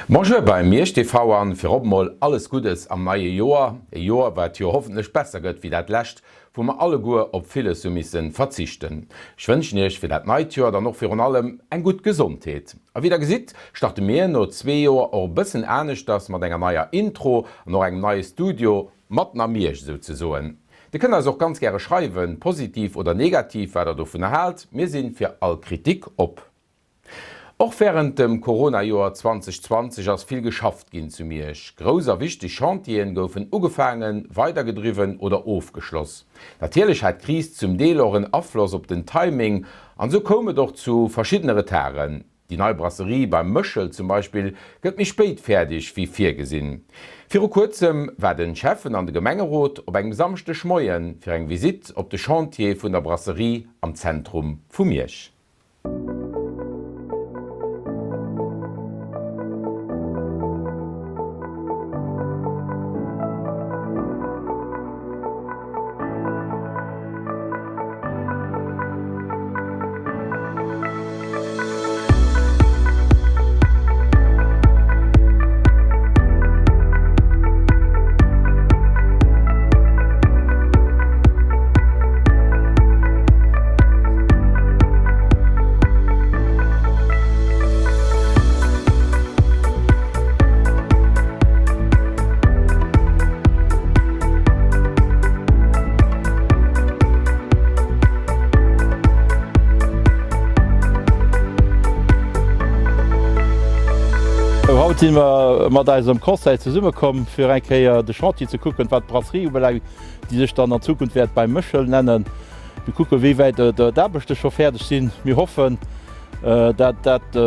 Bonjour bei Miersch TV an virop mol alles Guddes am neie Joer, e Joer wat jo hoffentlech besser gëtt wéi dat lescht, wou mer alleguer op villes hu missen verzichten. Ech wënschen iech fir dat neit Joer dann och virun allem eng gutt Gesondheet. A wéi der gesitt, starte mir no zwee Joer och e bëssen aneschters mat enger neier Intro an och engem neie Studio matten a Miersch souzesoen. Dir kënnt eis och ganz gäre schreiwen, positiv oder negativ, wat der dovunner haalt, mir sinn fir all Kritik op. Och wärend dem Corona-Joer 2020 ass vill geschafft ginn zu Miersch. Grouss a wichteg Chantieren goufen ugefaangen, weidergedriwwen oder ofgeschloss. Natierlech hat d'Kris zum Deel och en Afloss op den Timing an esou koum et och zu verschiddene Retarden. Déi nei Brasserie beim Méchel zum Beispill gëtt méi spéit fäerdeg wéi virgesinn. Viru kuerzem war den Schäffen an de Gemengerot op engem Samschdegmoien fir eng Visitt op de Chantier vun der Brasserie am Zentrum vu Miersch. Haut si mer mat eisem Conseil zesummekomm, fir eng Kéier de Chantier ze kucken, wat d'Brasserie ubelaangt, déi sech dann an Zukunft wäert Beim Méchel nennen. Mir kucken, wéi wäit d'Aarbechte scho fäerdeg sinn. Mir hoffen, dat dat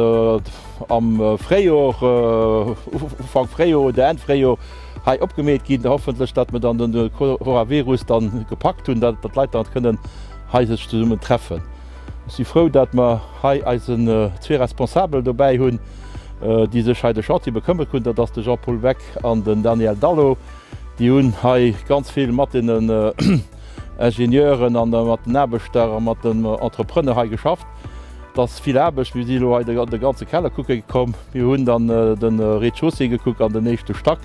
am Fréijor, Ufank Fréijor oder Enn Fréijor hei opgemeet ginn. Hoffentlech, datt mir dann de Coronavirus dann gepackt hunn, datt d'Leit dann kënnen hei sech zesummen treffen. Ech si frou, datt mer hei eisen zwee Responsabel dobäi hunn, déi sech hei de Chantier bekëmmert hunn. Dat ass de Jean-Paul Beck an den Daniel Dallo. Déi hunn hei ganz vill mat deenen Ingenieuren an mat den Aarbechter a mat den Entrepreneur hei geschafft. Et ass vill Aarbecht. Mir si elo hei de ganze Keller kucke komm. Mir hunn dann de Rez-de-chaussée gekuckt an den éischte Stack.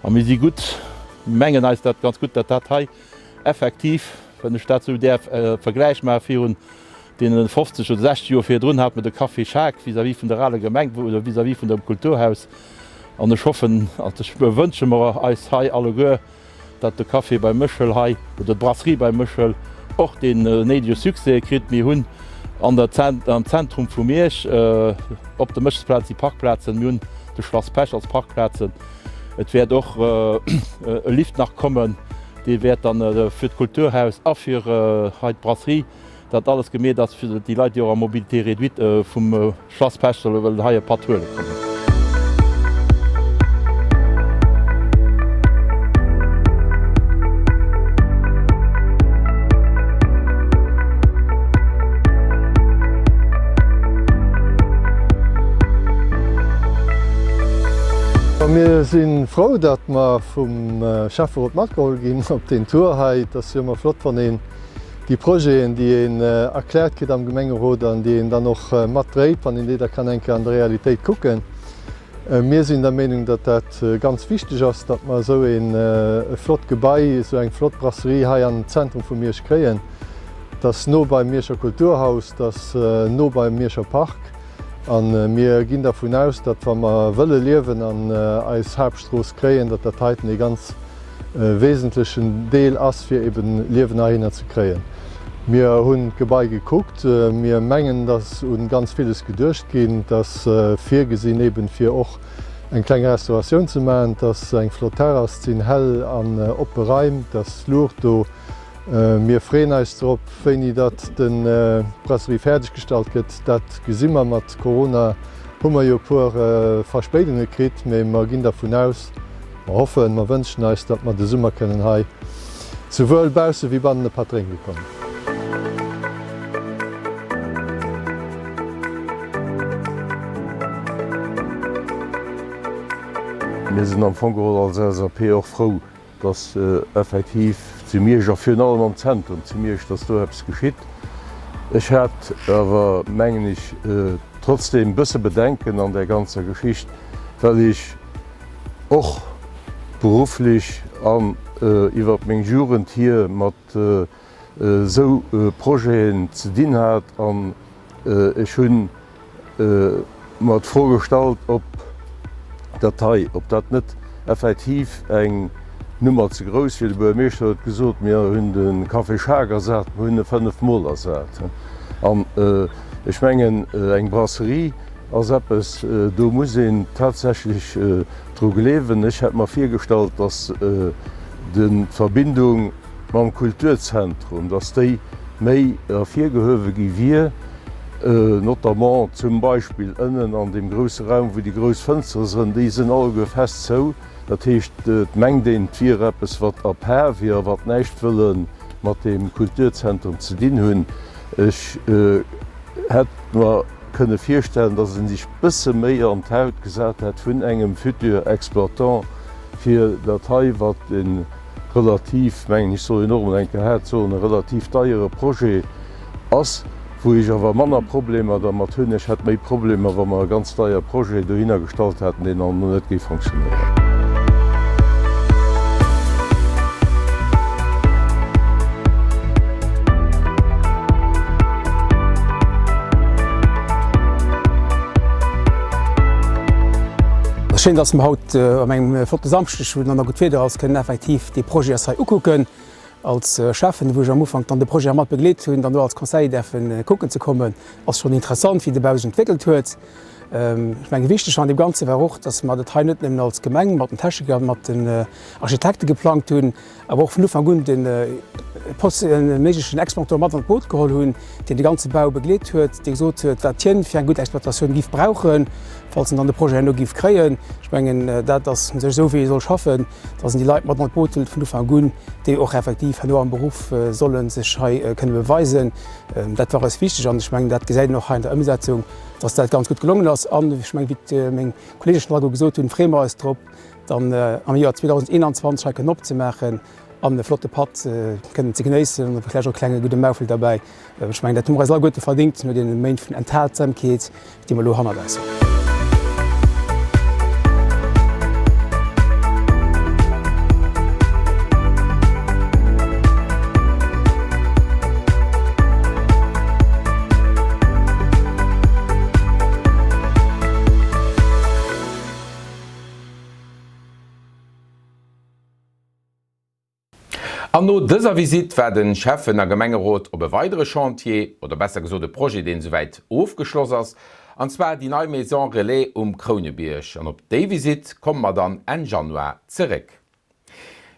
A mir si gutt, mengen eis dat ganz gutt, datt dat hei effektiv, wann ech dat esou däerf e Vergläich maachen, virun deene 50 oder 60 Joer virdrun hat mer de Café Schaack vis-à-vis vun der aler Gemeng oder vis-à-vis vun dem Kulturhaus. An ech hoffen, an ech wënsche mer eis hei alleguer, datt de Café beim Méchel hei, oder d'Brasserie beim Méchel och deen néidege Succès kritt. Mir hunn an der, am Zentrum vu Miersch op der Méchelsplaz déi Parkplazen, mir hunn de Schlass Pesch als Parkplazen. Et wäert och e Lift nach kommen, dee wäert dann fir d'Kulturhaus a fir hei d'Brasserie Dat alles gemeet ass, fir déi Leit, déi och en Mobilité réduite vum Schlass Pesch solle wëllen hei e Patt huele kommen. Mir si frou, datt mer vum Schäfferot matgeholl ginn op deen Tour hei. Et ass jo ëmmer flott, wann een Déi Projeten, déi een erkläert kritt am Gemengerot an déi een dann och matdréit, wann een déi da kann eng Kéier an der Realitéit kucken. Mir sinn der Meenung, datt dat ganz wichteg ass, datt mer esou e flott Gebai, esou eng flott Brasserie hei am Zentrum vu Miersch kréien. Et ass no beim Mierscher Kulturhaus, et ass no beim Mierscher Park. A mir ginn dervun aus, datt wa mer wëlle Liewen an eis Haaptstrooss kréien, datt dat heiten ee ganz wesentlechen Deel ass, fir eben Liewen heihinner ze kréien. Mir hunn d'Gebai gekuckt. Mir mengen, dass u ganz villes geduecht ginn. Et ass virgesinn eben, fir och eng kleng Restauratioun ze maachen. Et ass eng flott Terrass, et sinn hell an oppe Raim, et ass Luucht do. Mir freeën eis drop. Wéini datt d'Brasserie fäerdeggestallt gëtt, dat gesi mer. Mat Corona hu mer jo e puer Verspéidunge kritt, mee mer ginn dervun aus, mer hoffen, mer wënschen eis, datt mer de Summer kënnen hei souwuel bausse wéi bannen e Patt drénke kommen. Mir sinn am Fong geholl als LSAP och frou, dass effektiv zu Miersch a virun allem am Zentrum zu Miersch, dass do eppes geschitt. Ech hat awer, mengen ech, trotzdem e bësse Bedenken an där ganzer Geschicht. Well ech och berufflech an iwwer meng Jugend hier mat esou Projeten ze dinn hat an ech hunn mer d'Fro gestallt, ob dat hei, ob dat net effektiv eng Nummer ze grouss wier. De Buergermeeschter huet gesot, mir hunn de Café Schaack ersat, mir hunn e 5 Mol ersat. An ech mengen, eng Brasserie ass eppes, do muss een tatsächlech dru gleewen. Ech hätt mer virgestallt, datt d'Verbindung mam Kulturzentrum, datt déi méi ervirgehuewe gi wier, notamment zum Beispill ënnen an deem grousse Raum, wou déi grouss Fënstere sënn, déi sënn alleguer fest zou. Dat heescht, et mengt een, et wier eppes, wat à part wier a wat näischt wëlle mat deem Kulturzentrum ze dinn hunn. Ech hätt mer kënne virstellen, datt ee sech bësse méi an d'Haut gesat hätt vun engem futur Exploitant, fir dat hei, wat e relativ, mengen ech soll een och emol eng Kéier haart soen, e relativ deiere Projet ass, wou ech awer manner Problemer dermat hunn. Ech hätt méi Problemer, wa mer e ganz deier Projet dohinner gestallt hätten, deen dann elo net géif fonctionnéieren. Schéin, dass mer haut op engem flotte Samschdeg, wou dann nach gutt Wieder ass, kënnen effektiv dee Projet eis hei ukucken. Als Schäffen, wou ech am Ufank dann de Projet mat begleet hunn, dann elo als Conseiller däerfe kucken ze kommen, ass schonn interessant, wéi de Bau sech entwéckelt huet. Ech menge wichteg an deem Ganze war och, dass mer dat hei net nëmmen als Gemeng mat den Techniker, mat den Architekte geplangt hunn, awer och vun Ufank un de méiglechen Exploitant mat an d'Boot geholl hunn, deen de ganze Bau begleet huet, dee gesot huet, wat hien fir eng gutt Exploitatioun giff brauchen, falls en dann de Projet herno giff kréien. Ech mengen, dat ass u sech esou, wéi ee soll schaffen, dass een déi Leit mat an d'Boot hëlt vun Ufank un, déi och effektiv herno am Beruff solle sech hei kënne beweisen. Dat war eis wichteg an ech mengen, dat gesäit een och hei an der Ëmsetzung, dass dat ganz gutt gelongen ass. An ech mengen, wéi meng Kolleege schonn alleguer gesot hunn, freeë mer eis drop, dann am Joer 2021 hei kënnen opzemaachen an e flotte Patt kënnen ze genéissen an vläicht och e klenge gudde Maufel derbäi. Ech mengen, dat hu mer eis alleguerte verdéngt no deene Méint vun Enthaltsamkeet, déi mer elo hannert eis hunn. An no dëser Visitt war den Schäffen a Gemengerot op e weidere Chantier, oder besser gesot e Projet deen souwäit ofgeschloss ass, an zwar déi nei Maison Relais um Krounebierg. An op déi Visitt komme mer dann Enn Januar zeréck.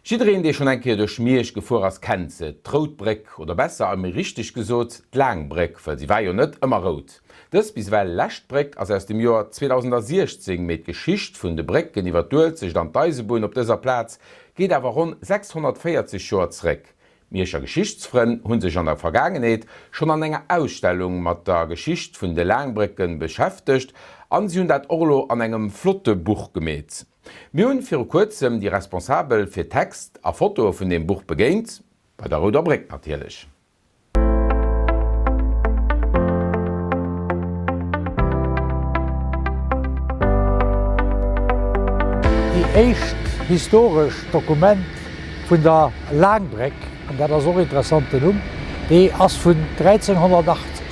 Jiddereen dee schonn eng Kéier duerch Miersch gefuer ass kennt se, d'Rout Bréck, oder besser a méi richteg gesot d'Laang Bréck, well si war jo net ëmmer rout. Dës bis ewell lescht Bréck ass aus dem Joer 2016, mee d'Geschicht vun de Brécken iwwer d'Uelzecht an d'Eisebunn op dëser Plaz geet awer ronn 640 Joer zeréck. D'Mierscher Geschichtsfrënn hu sech an der Vergaangenheet schonn an enger Ausstellung mat der Geschicht vun de Laangbrécken beschäftegt an si hunn dat och elo an engem flotte Buch gemeet. Mir hunn viru kuerzem déi Responsabel fir Text a Fotoe vun deem Buch begéint, bei der Rouder Bréck natierlech. Déi éischt historesch Dokument vun der Laangbréck, an dat ass och interessant den Numm, déi ass vun 1380.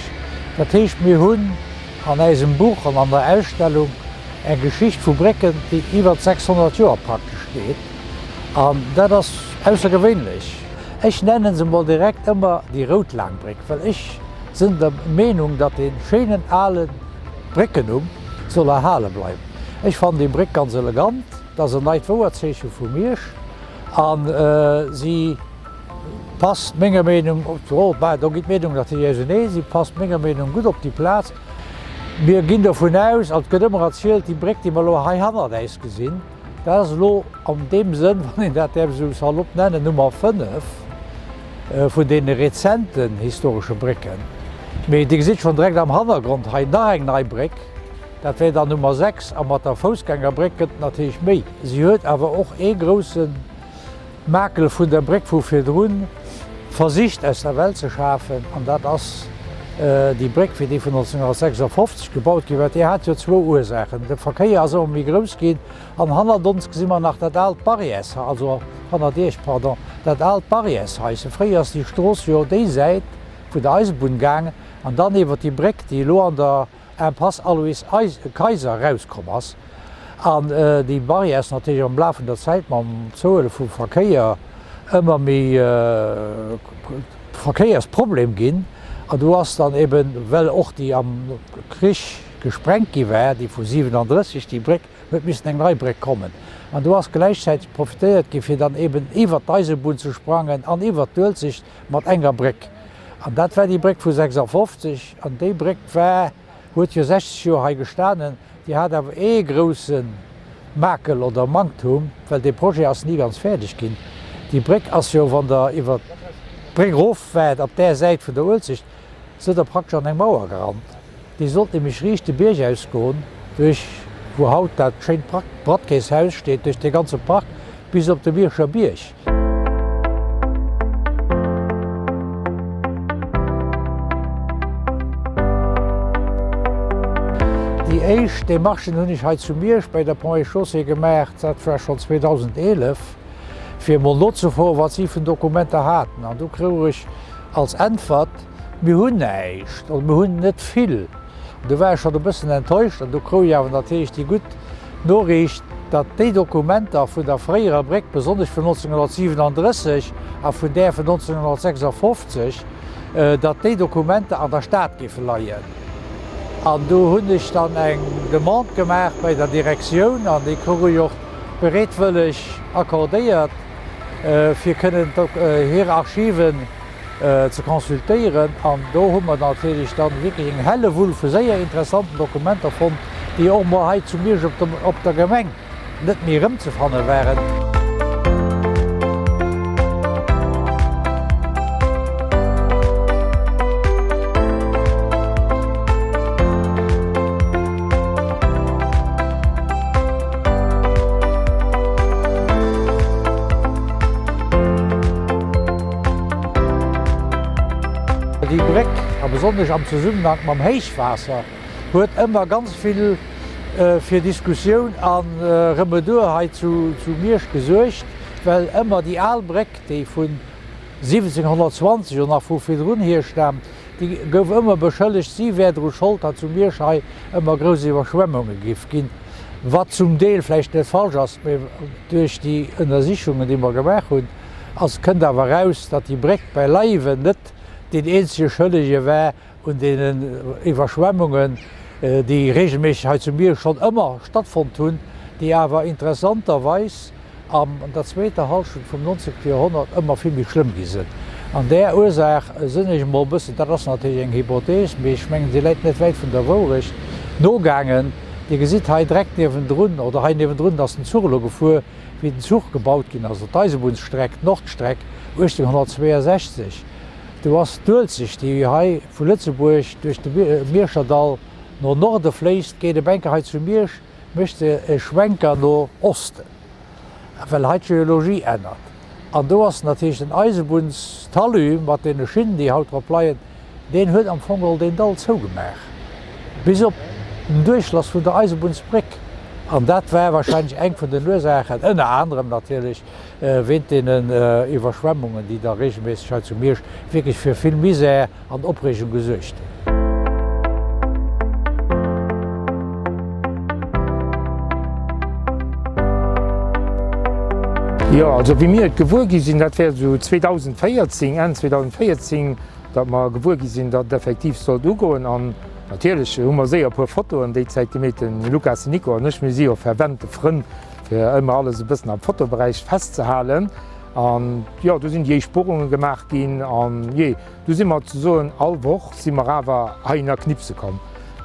Dat heescht mir hunn an äisem Buch an an der Ausstellung eng Geschicht vu Brécken, déi iwwer 600 Joer praktesch geet. An dat ass aussergewéinlech. Ech nennen se mol direkt ëmmer déi rout Laangbréck, well ech sinn der Meenung, datt dee schéinen ale Bréckennumm soll erhale bleiwen. Ech fannen déi Bréck ganz elegant, et ass en neit Wouerzeeche vu Miersch a si passt menger Meenung, oh, do ginn d'Meenungen natierlech ausenee, si passt menger Meenung gutt op déi Plaz. Mir ginn dovun aus, an et gëtt ëmmer erzielt, déi Bréck, déi mer elo hei hannert äis gesinn, dat ass elo an deem Sënn, wann een dat däerf esou salopp nennen, Nummer 5 vun deene rezenten historesche Brécken. Mee Dir gesitt schonn direkt am Hannergrond hei nach eng nei Bréck, dat wär dann Nummer 6. A mat der Foussgängerbréck gëtt et natierlech méi. Si huet awer och ee grousse Makel vun der Bréck vu virdrun versicht aus der Welt ze schafen, an dat ass. Déi Bréck, wéi déi vun 1956 gebaut gi war, déi hat jo zwou Ursaachen, De Verkéier ass ëmmer méi grouss ginn an hannert ons gesi mer nach dat aalt Barrièreshaus, also hannert Iech, pardon, dat aalt Barrièreshaus. Fréier ass déi Strooss jo déi Säit vun der Eisebunn gaang an dann iwwer déi Bréck, déi elo an der Impasse Aloyse Kayser erauskomm ass. An déi Barrière ass natierlech am Laf vun der Zäit mam Zouhuele vum Verkéier ëmmer méi Verkéiersproblem ginn. An do ass dann eben, well och déi am Krich gesprengt gi war, déi vu 37, déi Bréck, huet missen eng nei Bréck kommen. An do ass gläichzäiteg profitéiert gi fir dann eben iwwert d'Eisebunn ze sprangen an iwwert d'Uelzecht mat enger Bréck. An dat war déi Bréck vu 56. An déi Bréck war, huet jo 60 Joer hei gestanen. Déi hat awer ee grousse Makel oder Manktum, well dee Projet ass ni ganz fäerdeg ginn. Déi Bréck ass jo, wann Der iwwer d'Bréck erof waart op där Säit vun der Uelzecht, sidd Der praktesch an eng Mauer gerannt. Déi sollt nämlech riicht de Bierg aus goen, duerch wou haut dat schéint Bradkéeshaus steet, duerch dee ganze Park bis op de Mierscher Bierg. Déi éischt Demarchen hunn ech hei zu Miersch bei der Ponts et Chaussées gemaach, dat war schonn 2011, fir emol nozefroen, wat si vun Dokumenter haten. An du krouch ech als Äntwert, Mir hunn näischt oder mir hunn net vill. An du war ech schonn e bëssen enttäuscht an du krouch ech awer natierlech déi gutt Noriicht, datt déi Dokumenter vun der fréierer Bréck, besonnesch vun 1937 a vun där vun 1956, datt déi Dokumenter an der Stad géife leien. An du hunn ech dann eng Demande gemaach bei der Direktioun an déi krouch ech och bereetwëlleg accordéiert, fir kënnen hir Archiven ze consultéieren an do hu mer natierlech dann wierklech eng Hellewull vu séier interessanten Dokumenter fonnt, déi och mol hei zu Miersch op der Gemeng net méi erëmzefanne waren. Déi Bréck, a besonnesch am Zesummenhank mam Héichwaasser, huet ëmmer ganz vill fir Diskussioun a Remedur hei zu Miersch gesuergt, well ëmmer déi al Bréck, déi vun 1720 oder nach vu virdrun hier staamt, déi gouf ëmmer beschëllegt, si wär dru Schold, datt zu Miersch hei ëmmer grouss Iwwerschwemmunge giff ginn, wat zum Deel vläicht net falsch ass, mee duerch déi Ënnersichungen, déi mer gemaach hunn, Ass kënnt awer eraus, datt déi Bréck beileiwen net deen eenzege Schëllege war un deenen Iwwerschwemmungen, déi regelméisseg hei zu Miersch schonn ëmmer stattfonnt hunn, déi awer interessanterweis an der zweeter Hallschent vum 19. Joerhonnert ëmmer vill méi schlëmm gi sënn. An där Ursaach sënn ech emol e bëssen, dat ass natierlech eng Hypothees, mee ech mengen, se läit net wäit vun der Wourecht, nogaangen. Dir gesitt hei direkt niewendrun, oder hei niewendrun ass den Zuch elo gefuer, Wéi den Zuch gebaut ginn ass, also d'Eisebunnsstreck, d'Nordstreck, 1862, do ass d'Uelzecht, déi hei vu Lëtzebuerg duerch de Mierscherdall no Norde fléisst, geet e Bänker hei zu Miersch, mécht se e Schwenker no Osten, well hei d'Geologie ännert. An do ass natierlech den Eisebunnstalu mat deene Schinnen, déi haut drop leien, deen huet am Fong geholl deen Dall zougemaach, bis op den Duerchlass vun der Eisebunnsbréck. An dat war wahrscheinlech eng vun den Ursaachen, ënner anerem natierlech wéint deenen Iwwerschwemmungen, déi da regelméisseg hei zu Miersch wierklech fir vill Misär an Opreegung gesuergt hunn. Jo, also wéi mir et gewuer gi sinn, dat war esou 2014, Enn 2014, datt mer gewuer gi sinn, datt et effektiv sollt ugoen. An natierlech hu mer séier e puer Fotoen déi Zäit gemeet, de Lukas, den Nico an ech, mir si jo fervente Frënn, fir ëmmer alles e bëssen am Fotoberäich festzehalen. An jo, do sinn déi éischt Bohrunge gemaach ginn an jee, Du si mer ze soen, all Woch si mer awer heihinner knipse komm.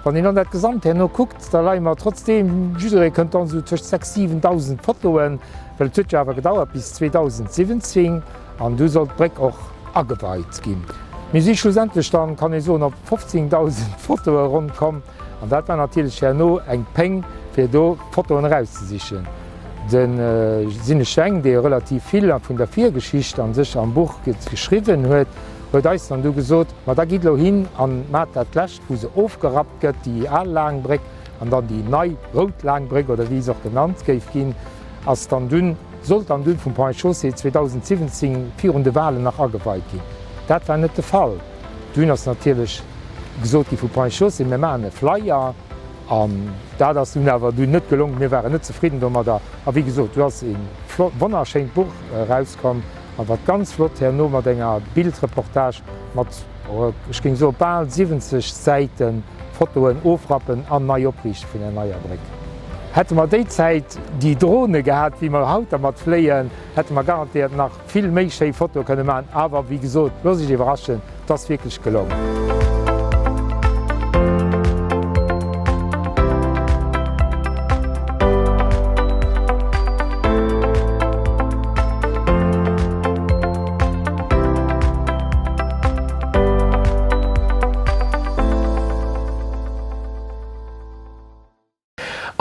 Wann een dann dat Gesamt herno kuckt, da leie mer trotzdeem, jidderee kënnt dann esou tëscht 6, 7.000 Fotoen, well et huet jo awer gedauert bis 2017 an du sollt d'Bréck och ageweit ginn. Mir si schlussendlech dann, kann ee soen, op 15.000 Fotoe ronn komm an dat war natierlech herno eng Péng, fir do d'Fotoen erauszesichen. De Sinne Schwenk, dee relativ vill vun der Virgeschicht a sech am Buch geschriwwen huet. Huet eis dann du gesot, ma da gitt elo hin an maacht dat lescht, wou se ofgerappt gëtt, déi al Laangbréck, an dann déi nei rout Laangbréck, oder wéi se och genannt géif ginn, ass dann dunn, sollt dann dunn vum Ponts et Chaussées 2017 virun de Wahlen nach ageweit ginn. Dat war net de Fall. Dunn ass natierlech gesot gi vu Ponts et Chaussées, mir maachen e Flyer, an dat ass dunn awer dunn net gelongen. Mir waren net zefridden domadder. A wéi gesot, do ass e wonnerschéint Buch erauskomm, a wat ganz flott herno mat enger Bildreportage mat, ech géing soen, bal 70 Säiten Fotoen ofrappen an nei opriichte vun der neier Bréck. Hätte mer déi Zäit déi Drone gehat, wéi mer haut dermat fléien, hätte mer garantéiert nach vill méi schéi Fotoe kënne maachen. Awer wéi gesot, loosst iech iwwerraschen, et ass wierklech gelong.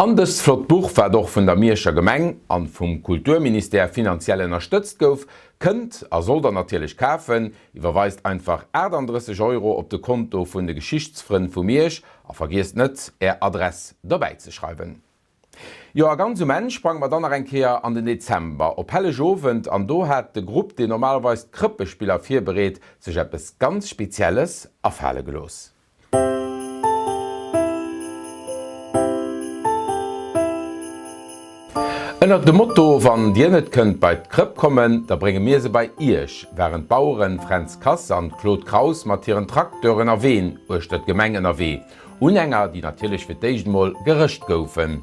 An dëst flott Buch, wat och vun der Mierscher Gemeng an vum Kulturministère finanziell ënnerstëtzt gouf, kënnt a sollt der natierlech kafen. Iwwerweist einfach 38 Euro op de Konto vun de Geschichtsfrënn vu Miersch a vergiesst net är Adress dobäi ze schreiwen. Jo, a ganz um Enn sprange mer dann nach eng Kéier an den Dezember, op Hellegowend, an do hat de Grupp, deen normalerweis d'Krëppespiller virbereet, sech eppes ganz Spezielles afale gelooss. Ënnert dem Motto Wann dir net kënnt bei d'Krëpp kommen, da brénge mir se bei iech waren d'Baueren Fränz Kass an Claude Kraus mat hiren Trakteuren a Ween uechter d'Gemeng ënnerwee. Unhänger, déi natierlech fir d'éischt emol gerëscht goufen.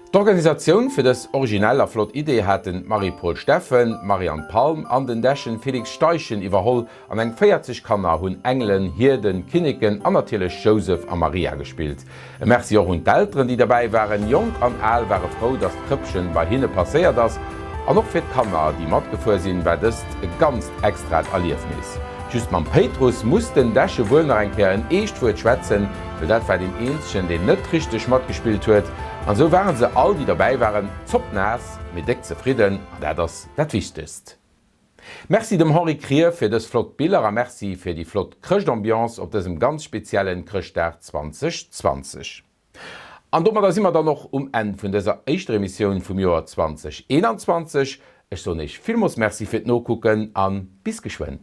D'Organisatioun fir dës originell a flott Idee haten d'Marie-Paule Steffen, d'Marianne Palm an den Dechen Félix Steichen iwwerholl an eng 40 Kanner hunn Engelen, Hierden, Kinneken an natierlech Jousef a Maria gespillt. E Merci och un d'Elteren, déi derbäi waren. Jonk an Al ware frou, dass d'Krëppchen bei hinne passéiert ass an och fir d'Kanner, déi matgefuer sinn, war dëst e ganzt extrat Erliefnis. Just mam Péitruss muss den Deche wuel nach eng Kéier en eescht Wuert schwätzen, well dat war deen eenzegen, deen net richteg matgespillt huet. An esou waren se all, déi derbäi waren, zoppnaass, mee déck zefridden, an dat ass dat Wichtegst. Merci dem Henri Krier fir dës flott Biller a Merci fir déi flott Chrëschtambiance op dësem ganz speziellen Chrëschtdag 2020. An domadder si mer dann och um Enn vun dëser éischter Emissioun vum Joer 2021. Ech soen Iech villmools Merci fir d'Nokucken an bis geschwënn.